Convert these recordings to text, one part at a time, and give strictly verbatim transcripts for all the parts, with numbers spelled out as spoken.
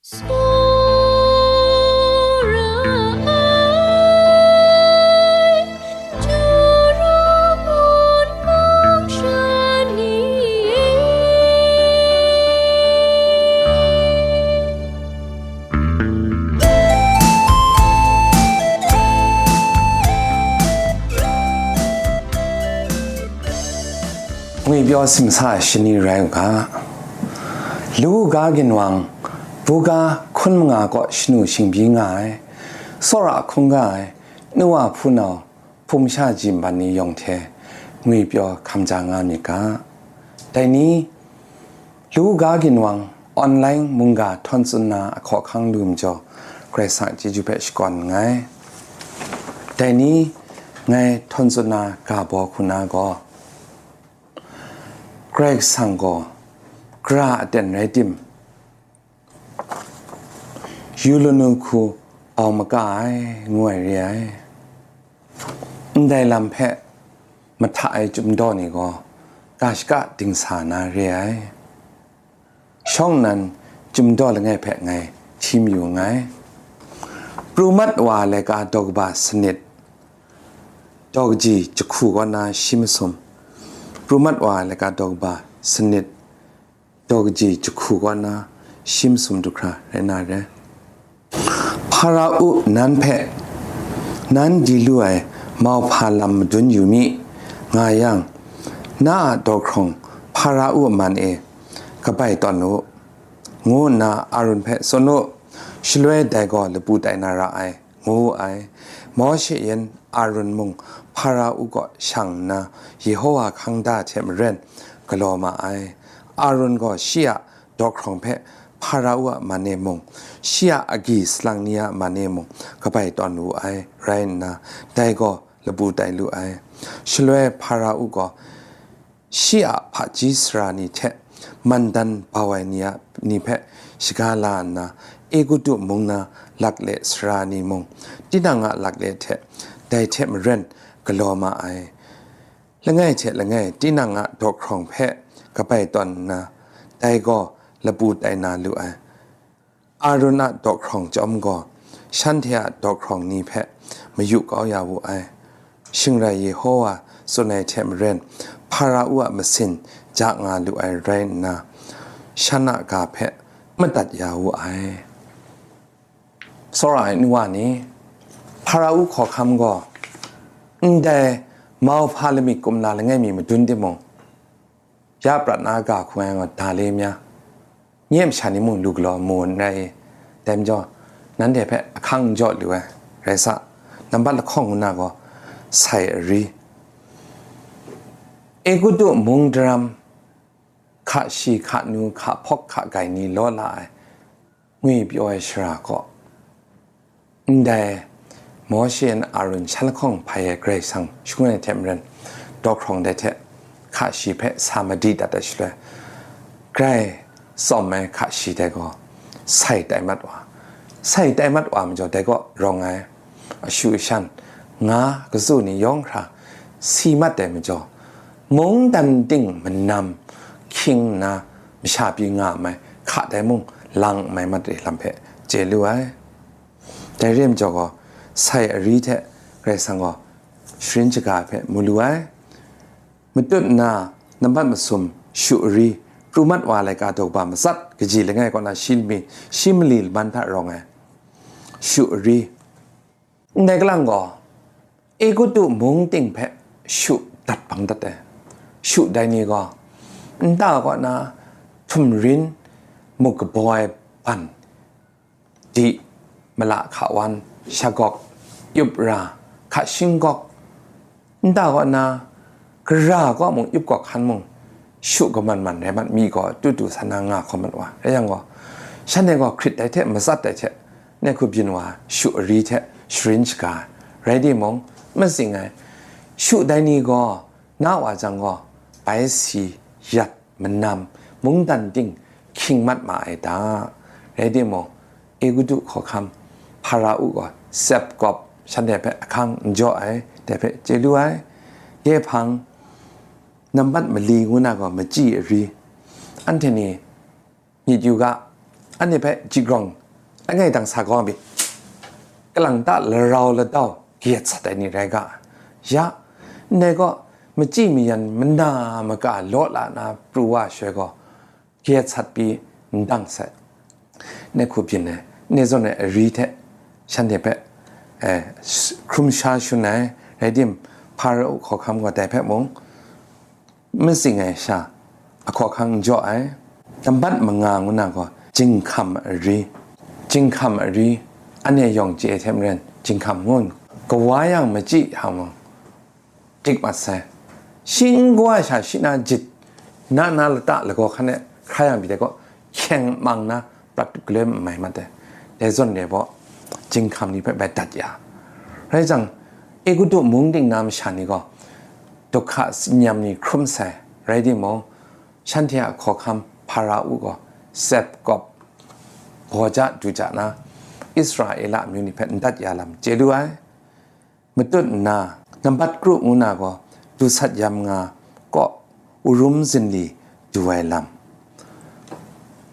Tsawra ai, Jura mun mung sha ni e. Ngwipyaw simsa shani rai u ga, Lu ga ginwang, buga hkun manga kaw shanu shingbyi nga ai, tsawra hkungga ai, nu wa hpunau, hpung sha ji nban ni yawng hte ngwipyaw hkam ja nga myit ga. Dai ni, Lu ga ginwang, online mungga htawn tsun na ahkaw ahkang lu majaw, Karai Kasang chyeju hpe shakawn nngai. Dai ni, ngai htawn tsun na ga baw hku na gaw, Karai Kasang gaw gara aten rai tim, yu lanu hku bau maka ai, ngu ai re ai. Ndai lam hpe mahta ai chyum daw ni gaw, ga shaka dingsa na re ai. Shawng nnan chyum daw langai hpe ngai hti mayu nngai. Pru mat wa laika daw kaba sanit, daw kaji jahku kaw na shi masum. Pru mat wa laika daw kaba sanit, daw kaji jahku kaw na shi masum du hkra rai na re. Hpara u nan hpe, nan di lu ai mauhpa lam madun yu mi, nga yang, na a daw hkrawng Hpara u a man e kabai tawn u, ngu nna Arun hpe tsun u, shaloi dai gaw lapu tai na ra ai, ngu wu ai. Mawshe yan Arun mung Hpara u kaw shang nna, Yehowa hkang da hte maren galaw ma ai. Arun gaw shi a daw hkrawng hpe Hpara u a man e mung, shi a agyi salang ni a man e mung kabai tawn wu ai, rai nna, dai gaw lapu tai lu ai. Shaloi Hpara u gaw shi a hpaji sara ni hte mandan bau ai ni a ni hpe shaga la nna, Egutu mung na lakle sara ni mung, tinang a lakle hte dai hte maren galaw ma ai. Langai hte langai tinang a daw hkrawng hpe kabai tawn nna, dai gaw lapu tai na lu ai. Arun a daw hkrawng chyawm gaw, shanhte a daw hkrawng ni hpe mayu kau ya wu ai. Shing rai Yehowa tsun ai hte maren, Hpara u a masin ja nga lu ai rai nna, shan a ga hpe madat ya wu ai. Tsawra ai nu wa ni, Hpara u hkawhkam gaw, ndai mauhpa lamik kumla langai mi madun timung, ya prat na ga hku ai gaw da le mya, nye masha ni mung lu galaw mu n rai i? Dai majaw, nanhte hpe ahkang n jaw lu ai, rai sa, nambat lahkawng ngu na gaw, sai ari, Egutu mung daram, hka shi, hka nu, hka hpawk, hka gai ni law la ai, ngwi pyaw ai shara kaw, ndai Mawshe yan Arun shan lahkawng hpai ai Karai Kasang shangun ai hte maren, daw hkrawng dai hte hka shi hpe sa madi dat ai shaloi, grai tsawm ai hka shi dai gaw sai tai mat wa, sai tai mat wa majaw dai kaw rawng ai ashu ashan, nga katsu ni yawng hkra si mat ai majaw, mungdan ting manam hkying nna masha pyi nga ai, hka dai mung lang mai mat re lam hpe chye lu ai. Dai re majaw gaw, sai ari hte Karai Kasang gaw sharin shaga ai hpe mu lu ai. Matut nna, nambat masum, shu ari, pru mat wa laika daw kaba matsat kaji langai kaw na shi lami, shi mali laman hta rawng ai shu ari. Ndai kalang gaw, Egutu mung ting hpe shu dat bang dat ai. Shu dai ni gaw, nta kaw na htumrin, muk kabaw ai ban, di, mala hka wan, shagawk, yup ra, hka shinggawk, nta kaw na, gara kaw mung, yup gawk hkan mung, shu kaman man rai mat mi gaw, tu tu san na nga hkawm mat wa. Rai yang gaw, shanhte gaw hkrit dai hte, matsat dai hte, nehku byin wa, shu ari hte sharin shaga ai. Rai timung, matsing ai, shu dai ni gaw, na wa jang gaw, bai si, yat, manam, mungdan ting hkying mat ma ai ta? Rai timung, Egutu hkawhkam, Hpara u gaw sep kawp, shanhte hpe ahkang n jaw ai, dai hpe chye lu ai. Ye hpang, nambat mali ngu na gaw machyi ari. Anhte ni myit yu ga, anhte hpe jigrawng langai dang sa kau mi, kalang ta larau ladau kayat sat ai ni rai ga, ya, ndai gaw machyi mayan mana maka law la na pru wa ai shaloi gaw, kayat sat pyi n dang sai. Ndai hku byin ai, ndai zawn ai ari hte shanhte hpe, eh, hkrum sha shun ai, rai tim, Hparau hkawhkam gaw dai hpe mung, matsing ai sha, a hkawhkang n jaw ai. Nambat manga ngu na gaw, jinghkam ari. Jinghkam ari, anhte yawng chye ai hte maren, jinghkam ngu, kawa yang machyi hta mung, dik mat sai. Shi n kawa sha shi na jit, na na lata lagaw hkan e hkra yang pyi dai gaw, hkyeng mang na prat galoi n mai mat ai. Dai zawn re baw, jinghkam ni hpe bai dat ya. Rai jang, Egutu mung ting na masha ni gaw, duhkra tsin-yam ni hkrum sai, rai timung, shanhte a hkawhkam Hparau gaw, sep kawp, baw ja du ja na, Israela amyu ni hpe n dat ya lam chye lu ai. Matut nna, nambat kru ngu na gaw, dusat yam nga kaw, urum zinli du ai lam.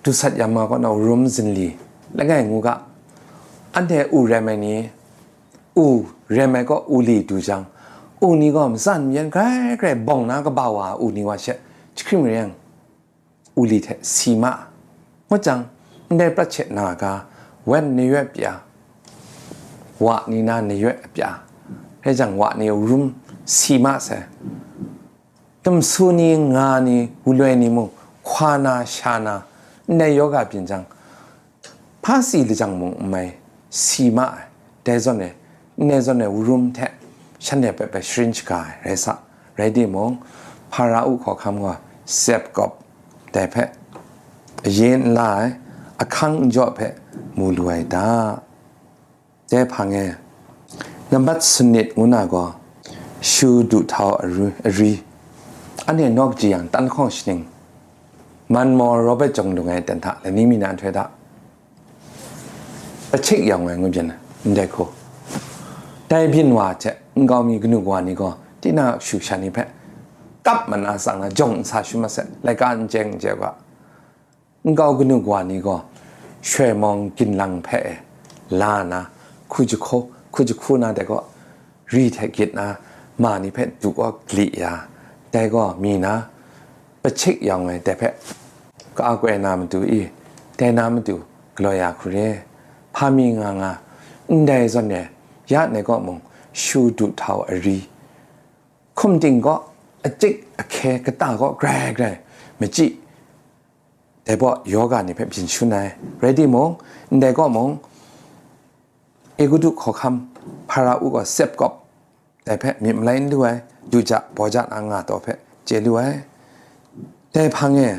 Dusat yam nga kaw na urum zinli, langai ngu ga, anhte u rem ai ni, u rem ai kaw u li du jang, u ni gaw matsan mayan grai grai bawng na kaba wa u ni wa she, jahkring mayang, u li hte si ma, ngut jang, ndai prat she na ga, wen nayawt pya, wa ni na nayawt pya, rai jang, wa ni rum si ma sai. Tamsu ni, nga ni, wuloi ni mung, hkwa na, sha na, ndai yawga byin jang, hpa si lajang mung n mai, si ma ai. Dai zawn e, ndai zawn e, wurum hte shanhte hpe bai sharin shaga ai rai sa, rai timung, Hparau hkawhkam gaw, sep kawp, dai hpe, aye n la ai, ahkang n jaw hpe mu lu ai ta. Dai hpang e, nambat sanit ngu na gaw, shu du htau aru-, ari, anhte nawk ji yang, tan lahkawng shaning, man maw rawt ai jawng lung ai ten hta, lani mi na nhtoi hta, pachik yawng ai ngu byin ai, ndai hku. Dai byin wa hte nkau mi kanu kawa ni gaw, tinang a kashu kasha ni hpe kap mana tsang na jawng n sa shu mat sai, laika n chye n chye ga, nkau kanu kawa ni gaw, shoi mawng ginlang hpe e la na, hku jahku, hku jahku na dai gaw, ri hte gyit na, ma ni hpe du kaw gli ya, dai gaw mi na, pachik yawng ai dai hpe, ka-a koi na matu i, dai na matu galaw ya hku re, hpa mi nga nga, ndai zawn e, ya ndai kaw mung, shu du htau ari, hkum ting kaw, achik ahkye kata kaw grai grai machyi, dai baw yawga ni hpe byin shun ai, rai timung, ndai kaw mung, Egutu hkawhkam Hparau gaw sep kawp, dai hpe myit malai n lu ai, du ja, baw ja na nga taw hpe chye lu ai. Dai hpang e,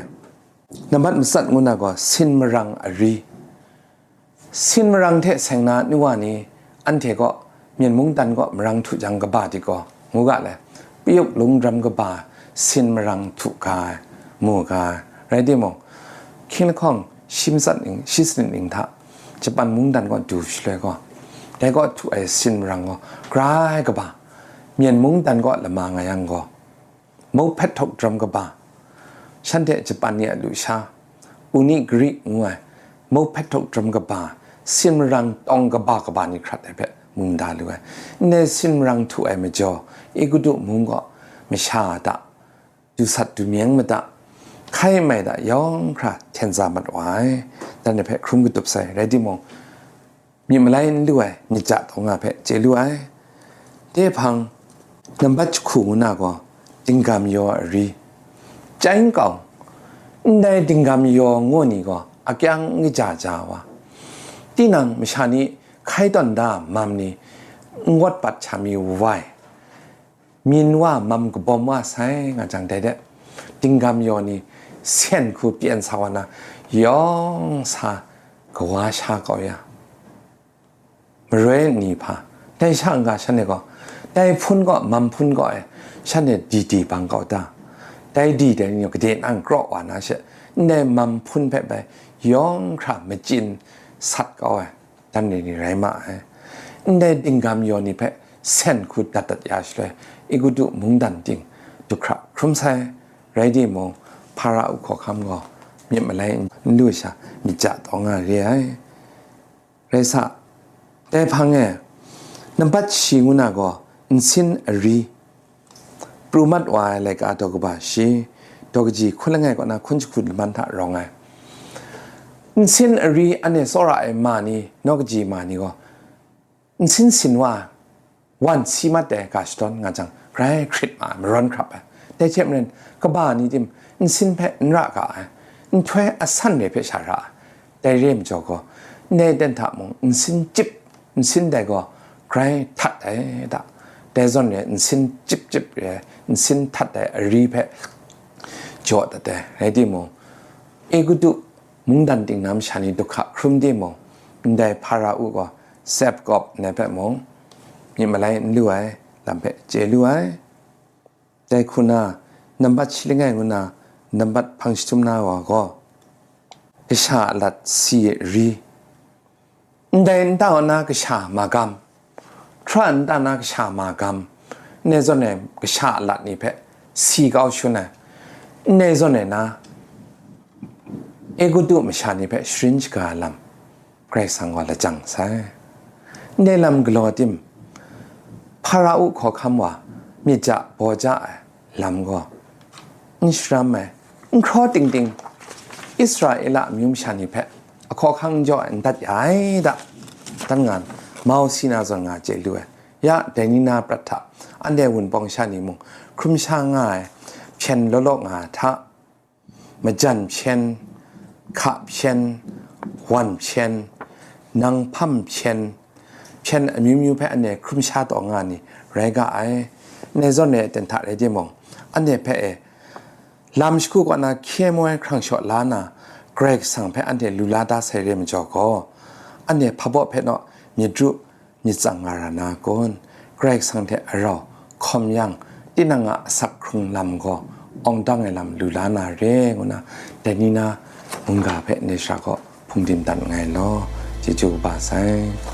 nambat matsat ngu na gaw, sin marang ari. Sin marang hte seng na nu wa ni, anhte kaw, myen mungdan kaw marang htu jang kaba dik gaw, ngu ga le, payuk lungdam kaba sin marang htu ga ai, mu ga ai, rai timung, hkying lahkawng shi matsat ning, shi sanit ning hta, Japan mungdan kaw du shaloi gaw, dai kaw htu ai sin marang gaw, grai kaba, myen mungdan kaw lama nga yang gaw, Mauhpet htaw dram kaba, shanhte Japan ni a lusha, Uni Gari ngu ai, mauhpet htaw dram kaba, sin marang tawng kaba kaba ni hkrat ai hpe mungda lu ai. Ndai sin marang htu ai majaw, Egutu mung kaw masha a ta, dusat dumyeng mada, hkai mai da yawng hkra hten za mat wa ai, dan ai hpe hkrum katup sai, rai timung, myit malai n lu ai myit ja taw nga hpe chye lu ai. Dai hpang, nambat jahku ngu na gaw, dinggam yaw ari, chyai nkau, ndai dinggam yaw ngu ni gaw, akyang n kaja ja wa, tinang masha ni hkai tawn da mam ni, n gawt bat sha mi wai, myin wa mam kabawm wa sai nga jang, dai de, dinggam yaw ni sen hku pyen sa wa na, yawng sa kawa sha kau ya, maroi ni hpa, dai sha n-ga shanhte gaw, dai hpun gaw, mam hpun gaw e, shanhte di di bang kau ta, dai di dai ni gaw gade nang kraw wa na she, ndai mam hpun hpe bai yawng hkra machyin sat kau ai, dan ni ni rai ma ai. Ndai dinggam yaw ni hpe sen hku dat dat ya shaloi, Egutu mungdan ting du hkra hkrum sai, rai timung, Hparau hkawhkam gaw myit malai n lu sha myit ja taw nga re ai. Rai sa, dai hpang e, nambat shi ngu na gaw nsin ari, pru mat wa ai laika daw kaba shi, daw kaji hkun langai kaw na hkun jahku laman hta rawng ai. Nsin ari anhte tsawra ai ma ni, naw kaji ma ni gaw, nsin sin wa, wan si mat ai ga shadawn nga jang, grai hkrit ma ai, marawn hkrap ai. Dai hte maren, kaba ni tim nsin hpe n ra ga ai, nhtoi asan re hpe sha ra ai. Dai re ai majaw gaw, ndai ten hta mung nsin chyip, nsin dai gaw grai htat ai da. Dai zawn re nsin chyip chyip re ai, nsin htat ai ari hpe jaw dat ai. Rai timung, Egutu mungdan ting na masha ni du hkra hkrum timung, ndai Hparau gaw Sepkop ndai hpe mung myit malai n lu ai lam hpe chye lu ai. Dai hku na, nambat shi langai ngu na, nambat hpang jahtum na wa gaw, kasha a lat si ri, ndai nta wa na kasha magam, hkra nta na kasha magam, ndai zawn e kasha a lat ni hpe si kau shun ai, ndai zawn e na Egutu masha ni hpe sharin shaga ai lam, Karai Kasang gaw lajang sai. Ndai lam galaw tim, Hparau hkawhkam wa myit ja baw ja ai lam gaw n sharam ai, n hkraw ting ting, Israela amyu masha ni hpe ahkawhkang n jaw ai n dat ya ai da, dan nga, Mawsi na zawn nga chye lu ai. Ya, dai ni na prat hta, anhte wunpawng sha ni mung hkrum sha nga ai hpyen law law nga ai hta, majan hpyen, hka hpyen, wan hpyen, nang hpam hpyen, hpyen amyu myu hpe anhte hkrum sha taw nga ni rai ga ai. Ndai zawn e ten hta rai timung, anhte hpe e, lam shagu kaw na hkye mu ai hkrang shaw la na, Karai Kasang hpe anhte lu la da sai re majaw gaw, anhte hpa baw hpe naw myit ru myit tsang nga ra na kun? Karai Kasang hte arau hkawm yang, tinang a asak hkrung lam gaw awng dang ai lam lu la na re, ngu na dai ni na mungga hpe ndai sara gaw hpung dim dat nngai law. Chyeju kaba sai.